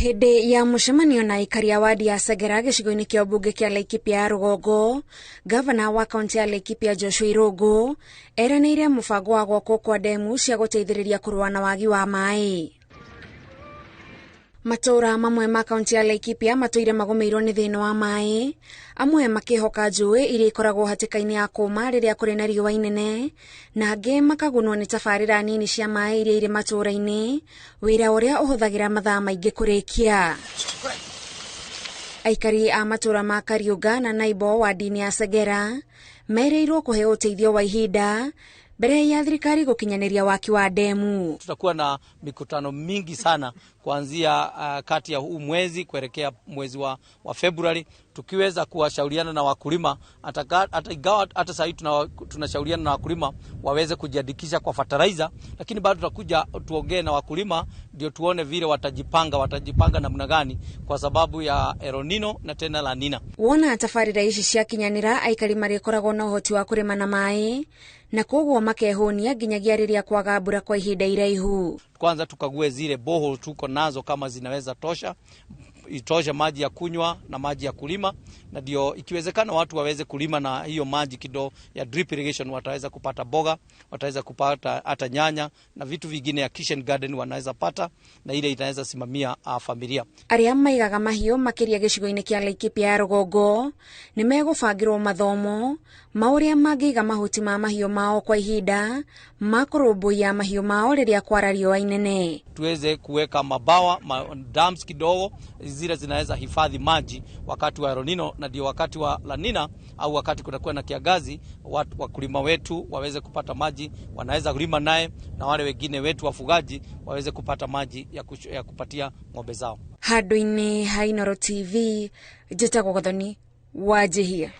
Hĩndĩ ya mũcemanio na aikari a wadi ya Segera gĩcigo-inĩ kĩa ũmbunge kĩa Laikipia ya rũgongo, gavana wa kaunti ya Laikipia Joshua Irũngũ eranĩire mũbango wa gwakwo kwa ndemu cia gũteithĩrĩria kũrũa na wagi wa maĩ. Matũũra mamwe ma kaunti ya Laikipia matũire magũmĩirwo nĩ thĩna wa maĩ, amwe makĩhoka njũĩ iria ikoragwo hatĩka-inĩ ya kũma rĩrĩa kũrĩ na riũa inene, na angĩ makagunwo nĩ tabarĩra nini cia maĩ iria irĩ matũũra-inĩ, wĩra ũrĩa ũhũthagĩra mathaa maingĩ kũrĩkia. Aikari a matũũra ma Kariũnga na Naibo wadi-inĩ ya Segera merĩirwo kũheo ũteithio wa ihinda mbere ya thirikari gũkinyanĩria waki wa ndemu. Tutakuwa na mikutano mingi sana kuanzia kati ya huu mwezi kuelekea mwezi wa Februari, tukiweza kuwashauriana na wakulima hata ingawa hata sasa tunashauriana na wakulima waweze kujiandikisha kwa fertilizer, lakini bado tutakuja tuongee na wakulima ndio tuone vile watajipanga namna gani kwa sababu ya El Nino na tena La Nina. Wona tabarĩra ici ciakinyanĩra, aikari marĩkoragwo na ũhoti wa kũrĩma na maĩ na koguo makehũnia nginyagia rĩrĩa kwaga mbura kwa ihinda iraihu. Kwanza tukague zile borehole tuko nazo kama zinaweza tosha, itoshe maji ya kunywa na maji ya kulima, na ndio ikiwezekana watu waweze kulima na hiyo maji kidogo ya drip irrigation, wataweza kupata boga, wataweza kupata hata nyanya na vitu vingine ya kitchen garden wanaweza pata, na ile itaweza simamia familia. Arĩa maigaga mahiũ makĩria gĩcigo-inĩ kĩa Laikipia ya rũgongo nĩ megũbangĩrwo mathomo ma ũrĩa mangĩiga mahuti ma mahiũ mao kwa ihinda ma kũrũmbũiya mahiũ mao rĩrĩa kwara riũa inene. Tuweze kuweka mabawa dams kidogo zile zinaweza hifadhi maji wakati wa El Nino, na ndio wakati wa La Nina au wakati kutakuwa na kiangazi, wakulima wetu waweze kupata maji, wanaweza kulima naye, na wale wengine wetu wafugaji waweze kupata maji ya kupatia ng'ombe zao. Handũ-inĩ ha Inooro TV, njĩtagwo Gathoni Wanjihia.